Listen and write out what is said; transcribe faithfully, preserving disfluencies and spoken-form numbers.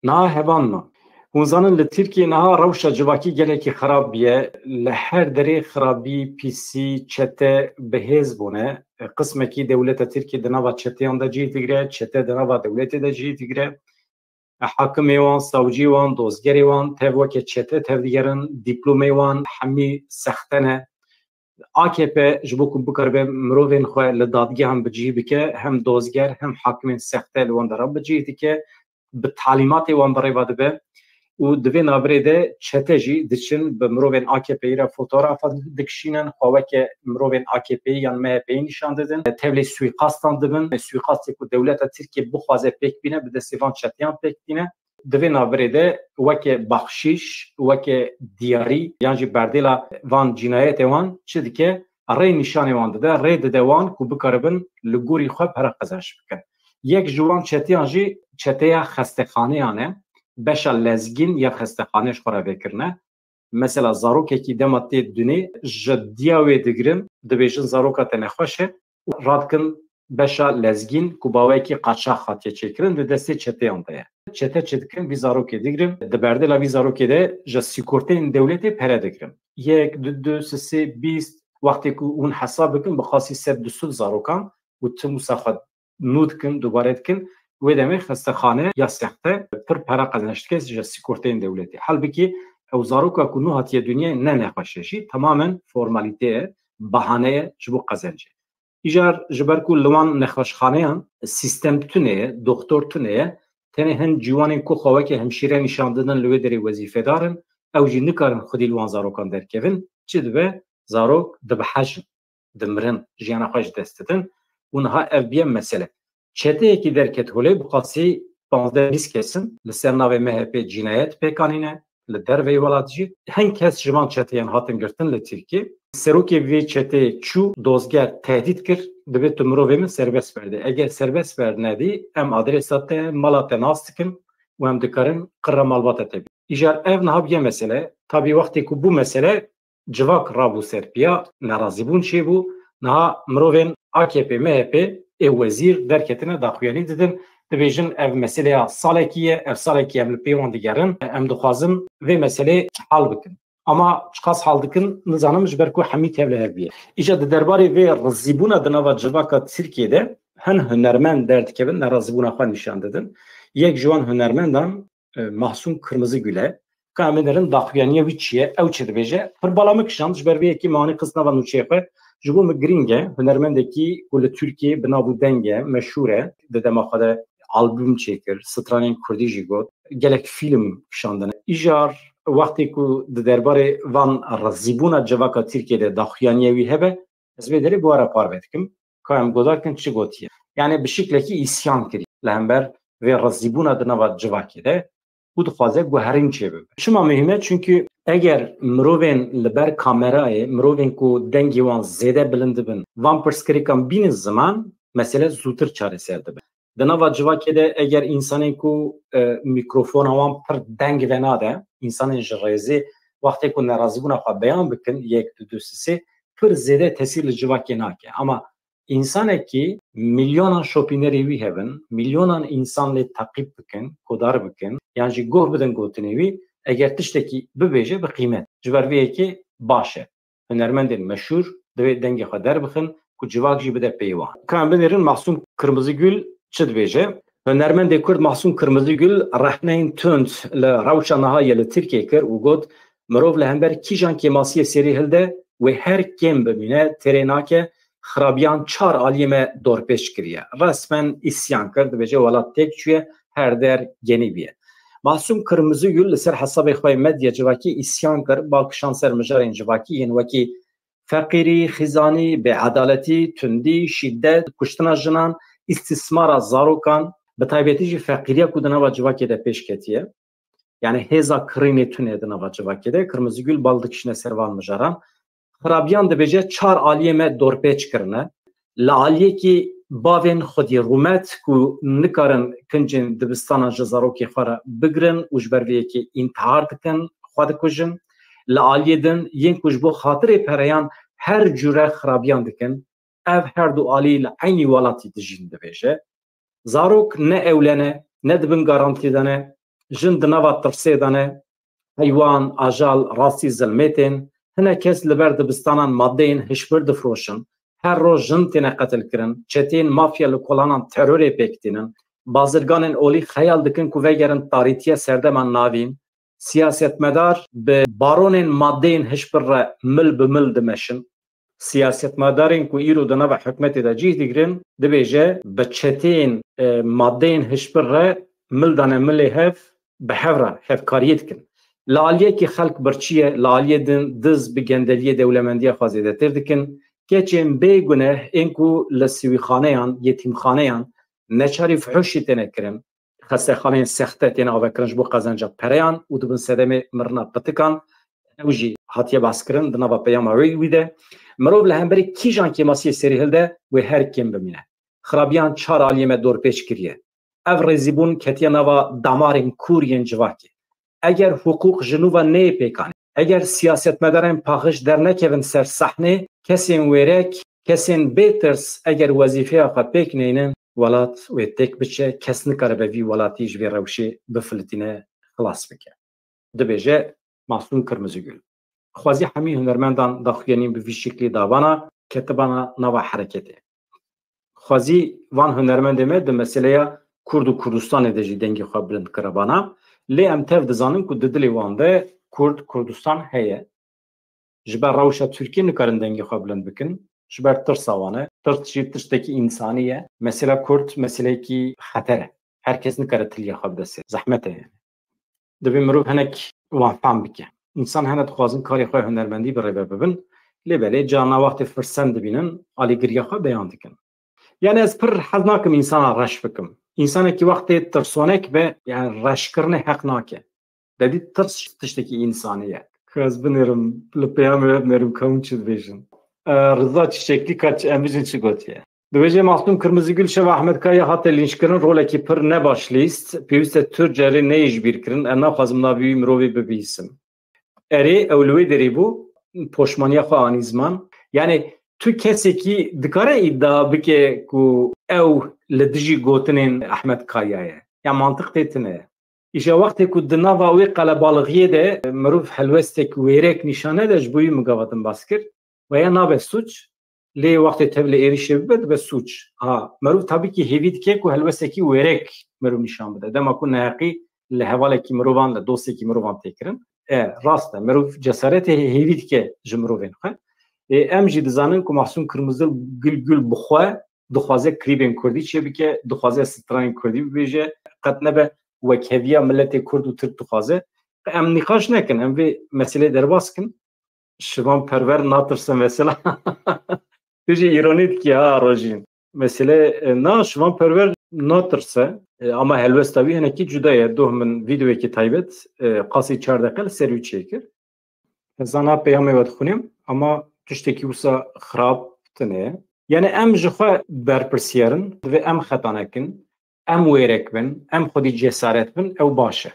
Niha hevalno. Hûn zanin li Tirkiyê niha rewşa civakî gelekî xirab bûye. Li her derê xirabî, pîsî, çete bi hêz bûne. Qismekî dewleta Tirkiyê di nava çeteyan de cih digire, çete di nava dewletê de cih digire. Hakimê wan, savcî wan, dozgerê wan tev weke çete tevdigerin, dîplomê wan hemî sexte ne. A K P ji bo ku bikaribe mirovên xwe li dadgehan bi cih bike, hem dozger hem hakimên sexte li wan deran bi cih dike, bi talîmatê wan bi rêva dibe û di vê navberê de çete jî diçin bi mirovên A K P'yî re fotografa dikişînin, xwe weke mirovên A K P'yî yan M H P'yî nîşan didin. Tevlê suîqastan dibin. Suîqastê ku dewleta Tirkiye bixwaze pêk bîne, bi destê van çeteyan pêk tîne. Di vê navberê de weke baxşîş, weke diyarî yan jî berdêla van cînayetê wan çi dike? Rê nîşanê wan dide, rê dide wan ku bikaribin li gorî xwe pere qezenç bikin. Yek ji wan çeteyan jî çeteya xestexaneyan e. Beşa lezgîn ya xestexanê ji xwe re vekirine. Mesela zarokekî dema tê dunê, ji diya wê digirin, dibêjin zaroka te nexweş e û radikin beşa lezgîn ku baweyekî qaçax hatiye çêkirin di destê çeteyan de ye. Çete çi dikin? Vî zarokê digirin, di berdêla vî zarokê de ji sîkorteyên dewletê pere digirin. Yek, du, du, sê, sê, bîst, wextê ku hûn hesab bikin, bi qasî sed du sed zarokan û tim wisa xwe nû dikin, dubare dikin, wê demê xestexane ya sexte pir pere qezenç dike ji sîkorteyên dewletê. Halbikî ew zaroka ku nû hatiye dinyayê ne nexweş e jî, tamamen formalîte ye, bahane ye ji bo qezencê. Îcar ji ber ku li wan nexweşxaneyan sîstem tune ye, doxtor tune ye, tenê hin ciwanên ku xwe weke hemşîre nîşan didin li wê derê wezîfedar in, ew jî nikarin xwedî li wan zarokan derkevin, çi dibe? Zarok dibihejin, dimirin, jiyana xwe ji dest didin û niha ev biye mesele. Çeteyekî derket holê, bi qasî panzdeh bîst kes in, li ser navê M H P cînayet pêk anîne, li derveyî welat jî. Hin kes ji van çeteyan hatin girtin li Tirkiyê. Serokê vê çeteyê çû, dozger tehdît kir, dibê tu mirovê min serbest berdê. Eger serbest bernedî, em adresa te, mala te nas dikin û em dikarin qirra malbata te bî. Îcar ev niha biye mesele. Tabî wextê ku bû mesele, civak rabû ser piya, nerazîbûn çêbû. Niha mirovên A K P, M H P ê wezîr derketine daxuyanî didin, dibêjin ev meseleya salekî ye, ev salekî em li pê wan digerin, em dixwazin vê meselê hal bikin. Ama çiqas hal dikin, nizanim, ji ber ku hemî tevli hev bûye. Îca di derbarê vê rizîbûna di nava civaka Tirkiyê de hin hunermend derdikevin, nerazîbûna xwe nîşan didin. Yek ji wan hunermendan e, Mahsûm Kirmizigul e. Ka em binêrin daxuyaniya wî çi ye, ew çi dibêje? Pir bala min kişand, ji ber vê yekê me anî xist nava nûçeyê xwe. Ji bo min girîng e, hunermendekî ku li Tirkiyê bi nav û deng e, meşhûr e, di dema xwe de albûm çêkir, stranên kurdî jî got, gelek fîlm kişandine. Îcar wextê ku di derbarê van rizîbûna civaka Tirkiyê de daxuyaniya wî hebe, ez vê derê bi we re parve dikim. Ka em guhdar kin çi gotiye. Yani bi şiklekî îsyan kirî li hember vê rizîbûna di nava civakê de û dixwaze guherîn çêbibe. Çima muhîm e? Çunkî eger mirovên li ber kamerayê, mirovên ku dengê wan zêde bilind dibin, van pirsgirêkan bînin ziman, mesele zûtir çareser dibe. Di nava civakê de eger însanên ku, e, mîkrofona wan pir deng venade, însanên ji rêzê wextê ku nerazîbûna xwe beyan bikin, yek, du, du, sê, sê, pir zêde tesîr li civakê nake. Ama însanekî milyonan şopînerê wî hebin, milyonan însan lê teqîb bikin, kodar bikin, yan jî guh bidin gotinê wî, eger tiştekî bibêje, bi qîmet. Ji ber vê yekê baş e. Hunermendên meşhûr divê dengê xwe derbixin ku civak jî bide pey wan. Ka em binêrin Mahsûm Kirmizigul çi dibêje? Hunermendê Kurd Mahsûm Kirmizigul rexneyên tund li rewşa niha ye li Tirkiyê kir û got, mirov li hember kîjan kêmasiyê serî hilde, wê her kêm bimîne, têrê nake, xirabiyan çar aliyê me dorpêç kiriye. Resmen îsyan kir, dibêje welat têk çûye, her der genî bûye. Masûm Kirmizîgul li ser hesabê xwe yê medya civakî îsyan kir, bal kişand ser mijarên civakî yên wekî feqîrî, xîzanî, bêedaletî, tundî, şîdet, kuştina jinan, îstîsmara zarokan, bi taybetî jî feqîriya ku di nava civakê de pêş ketiye. Yani hêza kirînê tune di nava civakê de. Kirmizîgul bal dikişîne ser van mijaran. Xirabiyan dibêje çar aliyê me dorpêç kirine. Li aliyekî bavên xwedî rûmet ku nikarin kincên dibistanan ji zarokê xwe re bigirin û ji ber vê yekê întihar dikin, xwe dikujin. Li aliyê din yên ku ji bo xatirê pereyan her cure xirabiyan dikin, ev her du alî li eynî welatî dijîn, dibêje. Zarok ne ewle ne, ne di bin garantî de ne, Jin di nava tirsê de ne, heywan, ajal, rastî zilmê tên. Hinek kes li ber dibistanan madeyên hişbir difroşin. Her roj jin têne qetilkirin. Çeteyên mafya li kolanan terorê pêk tînin. Bazirganên olî xeyal dikin ku vegerin tarîtiya serdema navîn. Siyasetmedar bi baronên madeyên hişbir re mil bi mil dimeşin. Siyasetmedarên ku îro di nava hikûmetê de cih digirin, dibêje bi çeteyên, e, madeyên hişbir re mil dane milê hev, bi hev re hevkariyê dikin. Li aliyekî xelk birçî ye, li aliyê din diz bi gendeliyê dewlemendiya xwe zêdetir dikin. Keçên bê guneh ên ku li sivîxaneyan, yetîmxaneyan neçarî fihuşî têne kirin, xestexaneyên sexte têne avekirin ji bo qezenca pereyan û dibin sedemê mirina pitikan. Ew jî hatiye baskirin di nava peyama wê wî de. Mirov li hemberî kîjan kêmasiyê serî hilde, wê her kêm bimîne. Xirabiyan çar aliyê me dorpêç kiriye. Ev rêzîbûn ketiye nava damarên kûr yên civakê. Eger hiqûq ji nû ve neyê pêkanîn, eger siyasetmedarên paqij dernekevin ser sahnê, kesên wêrek, kesên bêtirs eger wezîfeya xwe pêk neynin, welat wê têk biçe, kes nikare be vî welatî ji vê rewşê bifilitîne, xilas bike. Dibêje Masûm Kirmizîgul. Xwezî hemî hunermendan daxuyanîn bi vî şiklî davana ketibana nava hereketê. Xwezî van hunermendê me di meseleya Kurd û Kurdistanê de jî dengê xwe bilind kire vana. Lê em tev dizanin ku di dilê wan de Kurd, Kurdistan heye. Ji ber rewşa Tirkiyê nikarin dengê xwe bilind bikin. Ji ber tirsa wan e. Tirs jî tiştekî însanî ye. Mesela Kurd meseleyekî xeter e. Her kes nikare tiliya xwe bide ser. Zehmet e yani. Divê mirov hinek wan fehm bike. Însan hene dixwazin karê xwe hunermendî bi rêve bibin. Lê belê carna wextê firsend dibînin, alîgiriya xwe beyan dikin. Yani ez pir hez nakim însana reş bikim. Însanekî wextê tirsonek be, yani reşkirinê heq nake. Dedî tirs tiştekî însanî ye. Ka ez binêrim, li peyamê we binêrim ka hûn çi dibêjin. E, Riza Çiçekli ka çi, em bijin çi gotiye? Dibêje Masûm Kirmizîgul şeva Ahmet Kaya hate lînçkirin rolekî pir nebaş lîst. Pêwîst e tu carê neyê ji bîr kirin. Ez naxwazim navê wî mirovê bibihîsim. Erê, ew li wê derê bû, poşmaniya xwe anî ziman. Yani tu kesekî dikare îdia bike ku ew li dijî gotinên Ahmet Kaya ye. Ya mantiq tê tune ye. Îja wextê ku di nava wê qelebalixiyê de mirov helwestek wêrek nîşan nede, ji bo wî min gava din bas kir, weya nabe sûc, lê wextê tevlê êrîşê bibe, dibe sûc. Ha, mirov tabî kî hêvî dike ku helwestekî wêrek mirov nîşan bide. Dema ku neheqî li hevalekî mirovan, li dostekî mirovan tê kirin. E, rast e, mirov cesaretê hê-, hêvî dike ji mirovên xwe. E, em jî dizanin ku Masûm Kirmizîgul bi xwe dixwaze klîbên kurdî çêbike, dixwaze stranên kurdî bibêje, qet nebe wekheviya miletê kurd û tirk dixwaze. Em nîqaş nekin, em vê meseleyê derbas kin. Şivan Perwer natirse mesela. Tu jî îronî dikî ha Rojîn. Mesele, e, na Şivan Perwer natirse, e, ama helwesta wî hinekî cuda ye. Doh min vîdeoyekî taybet, e, qasî çar deqe li ser wî çêkir. Ez ana peyamê we dixwînim, ama tiştekî wisa xirab tune ye. Yani em ji xwe berpirsiyar in, divê em xeta nekin, em wêrek bin, em xwedî cesaret bin, ew baş e.